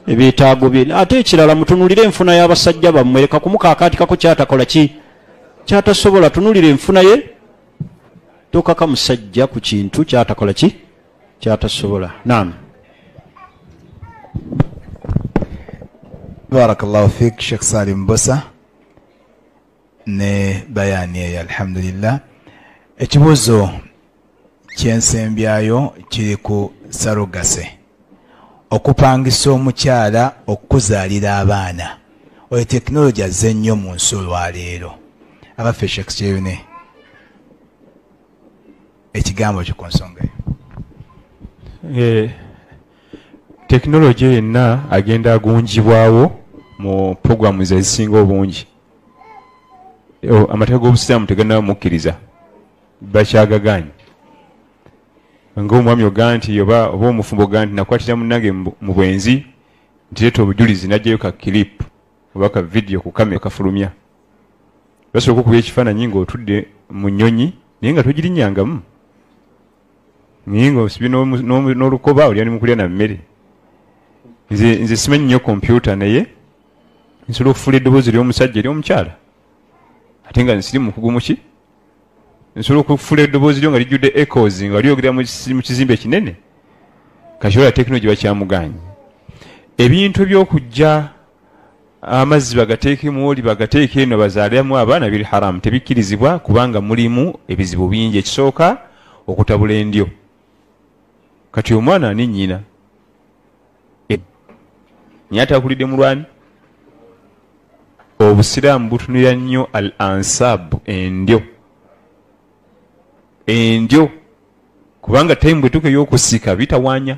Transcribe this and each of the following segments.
Ebyetaago bye. Ate ekirala mutunulire enfuna y'abasajja bammwe, leka kumukaakaatikako kyatakola ki kyatasobola. Tunulira enfuna ye, tokaka musajja ku kintu kyatakola ki kyatasobola. Naam. Barakallahu fik Sheikh Salim Bosa ne bayani eyo, alhamdulillah. Ekibuuzo kyensembyayo kiri ku surrogacy, okupangisa omukyala okuzaalira abaana. Oyo tekinologi azze nnyo mu nsi olwaleero. Abaffe Sheikh Kyeyune, ekigambo kyo ku nsonga eyo. Tekinologi yenna agenda agunjibwawo mu programu ezisinga obungi. Amateeka g'obusiraamu tegannamukkiriza, bakyagagaanyi. Ng'omwami ogaa nti oba omufumbo ogaa nti nakwatira munnange mu bwenzi, nti leeta obujulizi, n'aggyayo ka clip oba ka video ku kamera kafulumya. Basobola okukuba ekifaananyi ng'otudde mu nnyonyi naye nga togirinnyangamu, naye ng'osibye n'olukoba olya ne mukulya na mmere. Nze simanyi nnyo kompyuta, naye nsobola okufuula eddoboozi ly'omusajja ery'omukyala ate nga nsiri mukugu muki. Nsobola okufuula eddoboozi lyo nga lijjudde echoes nga lyogera mu kizimbe kinene. Kati olaba tekinologi bakyamugaanyi. Ebintu eby'okujja amazzi bagateekemu oli bagateeke eno bazaaliramu abaana biri haramu, tebikkirizibwa kubanga mulimu ebizibu bingi. Ekisooka, okutabula endyo. Kati omwana ani nnyina? Naye ate akulidde mu lwani? Obusiraamu butunulira nnyo al ansab, endyo. Endyo kubanga time bwetuuka ey'okusika bitawaanya.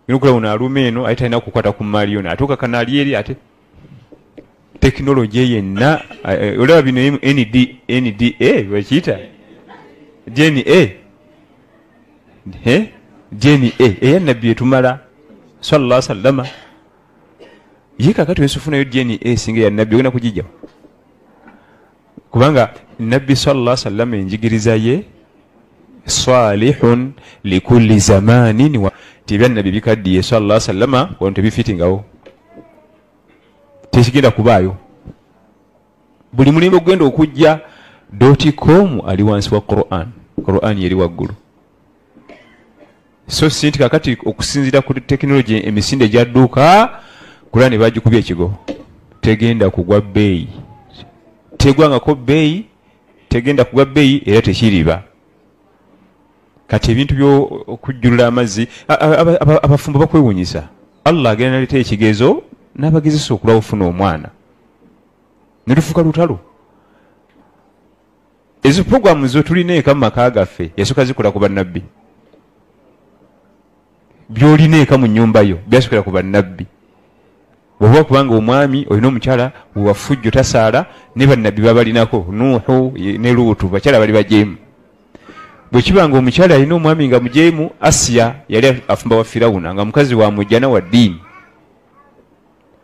Okulaba ono aluma eno ate talina kukwata ku mmaali yono, atuuka kano ali eri, ate tekinologi yenna olaba bino NDA bakiyita DNA, DNA eya nabbi etumala sallallahu alaihi wasallama. Ye kakati wensufunayo DNA esinga eya nabbi ogenda kugijjawo, kubanga nabbi sallallahu alaihi wasallama enjigiriza ye salihun likulli zamanin wa nti ebya nabbi bikaddiye sallallahu alaihi wasallama wano tebifitingawo, tekigenda kubaayo. Buli mulembe ogenda okujja .com ali wansi wa Quran, Quran yeri waggulu. So si nti kakati okusinziira ku tekinologi emisinde egyadduka Quran bagikubye ekigo, tegenda kugwa bbeeyi, tegwangako bbeeyi, tegenda kugwa bbeeyi era tekiriba. Kati ebintu by'okujjulula amazzi abafumbo bakwewuunyisa. Allah agenda naleeta ekigezo n'abagezesa okulaba ofuna omwana ne lufuuka lutalo. Ezo programu zo tulina eka mu maka gaffe yasooka zikola ku bannabbi. By'olina eka mu nnyumba yo byasookera ku bannabbi. Bw'oba kubanga omwami olina omukyala wewafujjo tasaala, ne bannabbi babalinako Nuuhu ne Luutu, bakyala bali bajeemu. Bwe kiba nga omukyala alina omwami nga mujeemu, Asiya yali afumba wa Firawuna nga mukazi wa mujjana wa ddiini.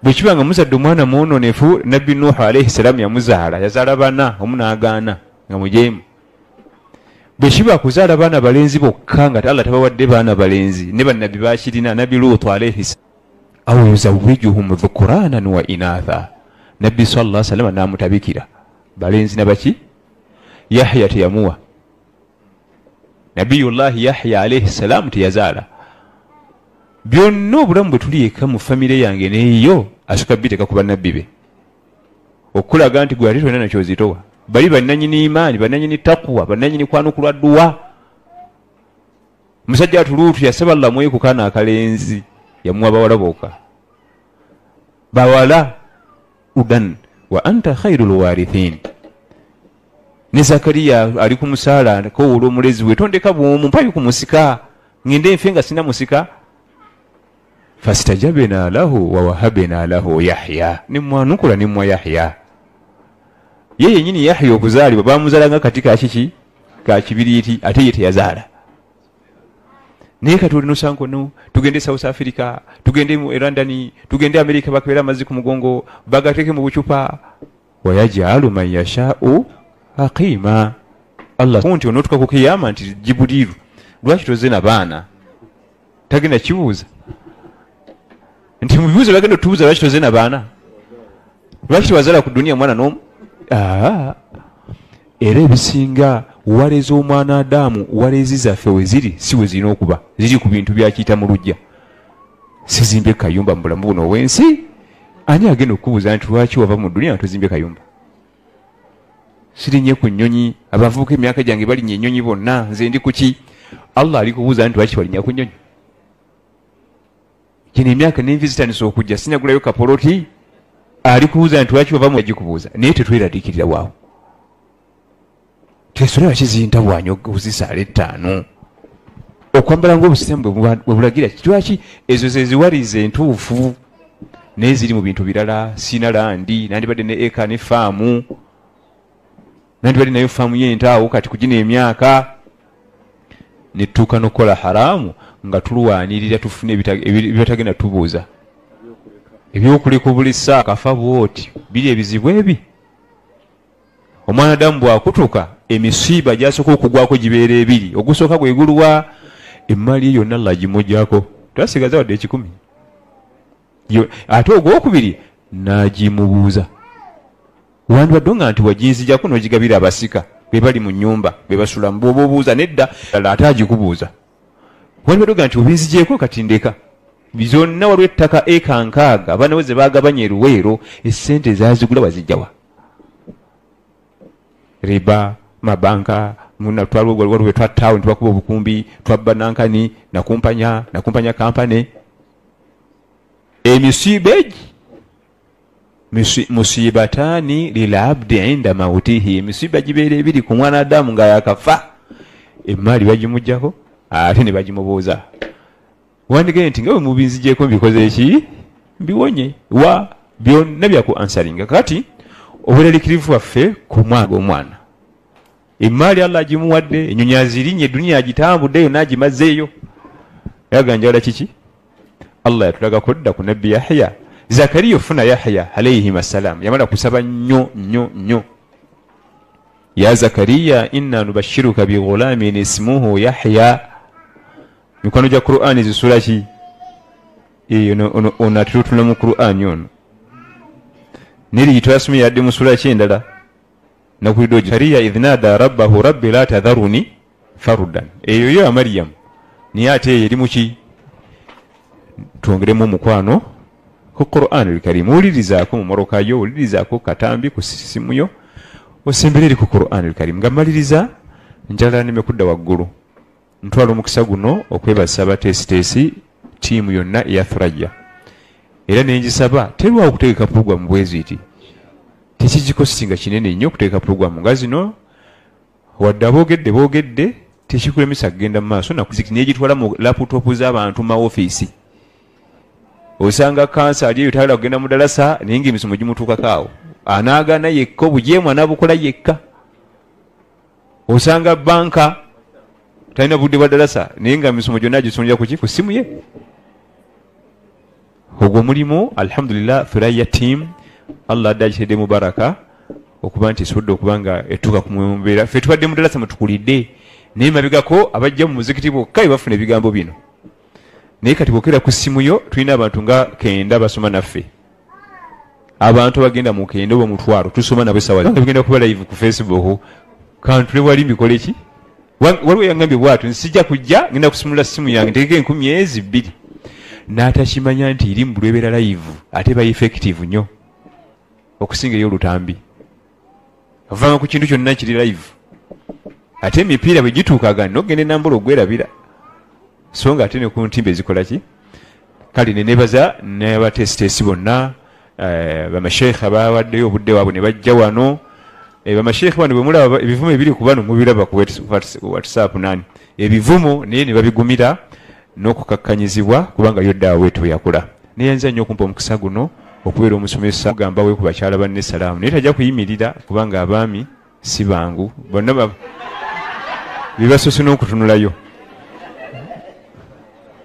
Bwe kiba nga muzadde omwana mwononefu, nabbi Nuuhu alaihi salaamu yamuzaala, yazaala bana, omu n'agaana nga mujeemu. Bwe kiba kuzaala baana balenzi bokka nga Allah tabawadde baana balenzi, ne bannabbi bakirina, nabbi Luutu alaihi salaamu aw yuzawijuhum dhukuranan wa inatha, nabbi sallallahu alaihi wasallam n'amutabikira balenzi na baki. Yahya teyamuwa, Nabiyullahi Yahya alaihi salaamu teyazaala. Byonna obulamu bwe tuli eka mu famire yange neeyo asooka biteeka ku bannabbi be, okulaga nti gwe ate tolina nakyozitowa. Bali bannanyini imaani, bannanyini takuwa, bannanyini kwanukulwa dduwa. Musajja Luutu yasaba Allah amuwe ku kaana akalenzi, yamuwa bawala bokka. Bawala udan wa anta khairul warithin. Ne Zakariya ali ku musaala kowoola omulezi we, tondeka bw'omu mpayo ku musika ngende nfe nga sina musika. Fastajabna lahu wa wahabna lahu Yahya, nemwanukula nemwa Yahya. Ye yennyini Yahya okuzaalibwa bamuzaala nga kati kakiki ka kibiriiti, ate ye teyazaala. Naye kati olina osankono, tugende South Africa, tugende mu London, tugende America, bakebere amazzi ku mugongo bagateeke mu bucupa. Wayajalu man yashau aqima. Allah nti onootuka ku kiyama nti Jibuliiru lwaki toze na baana, tagenda kibuuza. Nti mu bibuuzo bagenda otubuuza lwaki toze na baana, lwaki tewazala ku duniya mwana n'omu. Era ebisinga walezi omwana Adamu, walezi zaffe we ziri si we zirina okuba, ziri ku bintu byakiyita mu luggya. Sizimbye kayumba mu bulamu buno obw'ensi, ani agenda okukubuuza nti lwaki wava mu duniya nga tozimbye kayumba? Sirinye ku nnyonyi, abavubuka emyaka gyange balinnya ennyonyi bonna, nze ndi kuki? Allah alikubuuza nti lwaki walinnya ku nnyonyi? Kino emyaka n'envi zitandise okujja, sinagulayo kapoloti. Alikubuuza nti lwaki wava mu agikubuuza, naye tetweraliikirira waawo. Tesole lwaki zintawaanya okuzisaala ettaano, okwambala ng'obusiraamu bwe bulagira, lwaki ezo ze ziwaliza entuufu, naye ziri mu bintu birala. Sina landi, nandibadde ne eka ne faamu, nandibadde nayo faamu y'entaawo, kati kugina emyaka ne tutuuka n'okukola haramu nga tulwanirira tufune ebibatagenda tubuuza ebyokuleka buli ssaawa kafa bw'oti biri ebizibu ebi. Omwana Adamu bw'akutuka emisiiba gy'asooka okugwako gibeera ebiri, ogusooka gwe guluwa emmali ye yonna Allah agimuggyako, twasigaza wadde 1,000, ate ogwokubiri n'agimubuuza. Wandibadde nga nti waginzijako n'ogigabira abasika be bali mu nnyumba be basulamu, bw'oba obuuza nedda ate agikubuuza. Wandibadde nga nti obinzigyeko kati ndeka zonna, waliwo ettaka eka 6 abaana bo ze baagabanya eruweero, essente zaazigula wazijjawa? Riba, mabanka, waliwo twattaawo ntibakuba obukumbi, twabba nankani, nakumpanya kampane. Emisiiba egi musibataani lilabdi inda mautihi, emisiiba gibeera ebiri ku mwana Adamu nga yakafa, emaali bagimuggyako ate ne bagimubuuza. Wandigende nti nga bwe mubinzigyeko mbikoze eki, mbiwonye wa byonna byaku ansaringa. Kati obweraliikirivu bwaffe ku mwana omwana, emaali Allah agimuwadde, ennyonyi azirinye, eduniya agitambudde yonna agimazeeyo, yaganjala kiki? Allah yatulagako dda ku Nabbi Yahya. Zakariya ofuna Yahya alayhim assalam yamala kusaba nnyo nnyo nnyo, ya Zakariya inna nubashiruka bighulamin ismuhu Yahya. Mikwano gya Qur'ani zisula ki? Ono atulutula mu Qur'ani ono neri twasomye yadde mu sula ki endala nakulidde Zakariya idh nada rabbahu rabbi la tadharuni farudan, eyo yo ya Maryam, niye ate eri muki? Twongeremu omukwano ku Qur'an al-Karim, owulirizaako mu mmotoka yo, owulirizaako katambi ku simu yo, osembere eri ku Qur'an al-Karim. Nga mmaliriza njagala nneme kudda waggulu, ntwala omukisa guno okwebaza abateesiteesi ttiimu yonna eya Thuraya, era ne ngisaba terwawo okutegeka pulogulaamu bwe ziti, tekigikositinga kinene nnyo okutegeka pulogulaamu nga zino, wadde aboogedde boogedde tekikulemesa kugenda mu maaso negitwala mu laputopu z'abantu ma ofiisi. Osanga kansa ali eyo tayagala kugenda mu ddalasa, naye ng'emisomo gimutuukako awo, anaagaana yekka, obujeemu anaabukola yekka. Osanga banka talina budde bwa ddalasa, naye nga emisomo gyonna agisondera kuki? Ku ssimu ye. Ogwo omulimu alhamdulillah Thuraya team Allah adde agitedde mubaraka okuba nti esobodde okuba nga etuuka ku mbeera. Ffe tubadde mu ddalasa mwe tukulidde, naye mabegako abajja mu muzikiti bokka be bafuna ebigambo bino. Naye kati bw'okeera ku ssimu yo, tulina abantu nga 90 basoma naffe, abantu abagenda mu 90 oba 50 tusoma nabo essaawa bigenda kuba live ku Facebook. Kantule wali mbikole ki? Waliwo yangambye bw'atyo, nsijja kujja, ngenda kusumulula ssimu yange ntegeke 2000 n'atakimanya nti eri mu lwebeera live, ate ba effective nnyo okusinga ey'olutambi. Ovanga ku kintu kyonna kiri live, ate emipiira bwe gituukaga n'ogenda enambula ogwerabira, so nga ate ne ku ntimbe ezikola ki. Kale ne neebaza n'abateesiteesi bonna, bamasheekhe abawaddeyo obudde waabwe ne bajja wano. Bamasheekhe bano bwe mulaba ebivumo ebiri ku bano mubiraba ku WhatsApp nani ebivumo, naye ne babigumira n'okukakkanyizibwa kubanga yo ddaawa bwetyo bwe yakula. Neyanza nnyo okumpa omukisa guno okubeera omusomesa. Mugamba we ku bakyala banne salaamu, naye tajja kuyimirira kubanga abaami si bangu, bonna be basoose n'okutunulayo.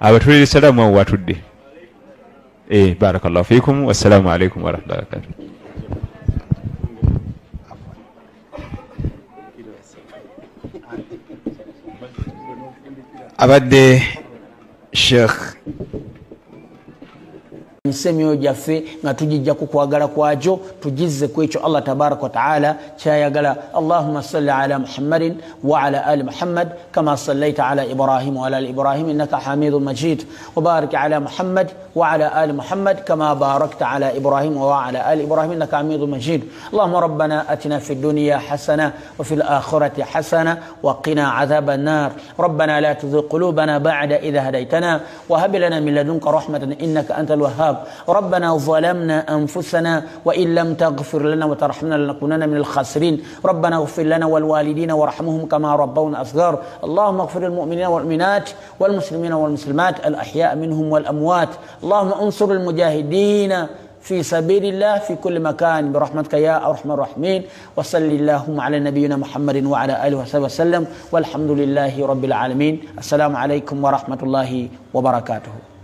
Abatulere salaamu awo watudde. Barakallahu fiikum, wassalaamu alaikum warahmatullahi wabarakatuh. Abadde Sheikh Tulwanyise emyoyo gyaffe nga tugijja ku kwagala kwagyo, tugizze ku ekyo Allah tabaraka wa taala kyayagala. Allahumma salli ala Muhammadin wa ala ali Muhammad kama sallaita ala Ibrahim wa ala ali Ibrahim innaka hamidun majid, wa barik ala Muhammad wa ala ali Muhammad kama barakta ala Ibrahim wa ala ali Ibrahim innaka hamidun majid. Allahumma rabbana atina fi dunya hasana wa fil akhirati hasana wa qina adhaban nar. Rabbana la tuzigh qulubana ba'da idh hadaytana wa hab lana min ladunka rahmatan innaka antal wahhab. Rabbana zalamna anfusana wa in lam taghfir lana wa tarhamna lanakunanna minal khasirin. Rabbana ighfir lana wal walidina warhamhum kama rabbawna asghar. Allahumma ighfir lil mu'minina wal mu'minat wal muslimina wal muslimat al ahya' minhum wal amwat. Allahumma unsur al mujahidina في سبيل الله في كل مكان برحمتك يا أرحم الراحمين. وصل اللهم على نبينا محمد وعلى آله وصحبه وسلم، والحمد لله رب العالمين. السلام عليكم ورحمة الله وبركاته.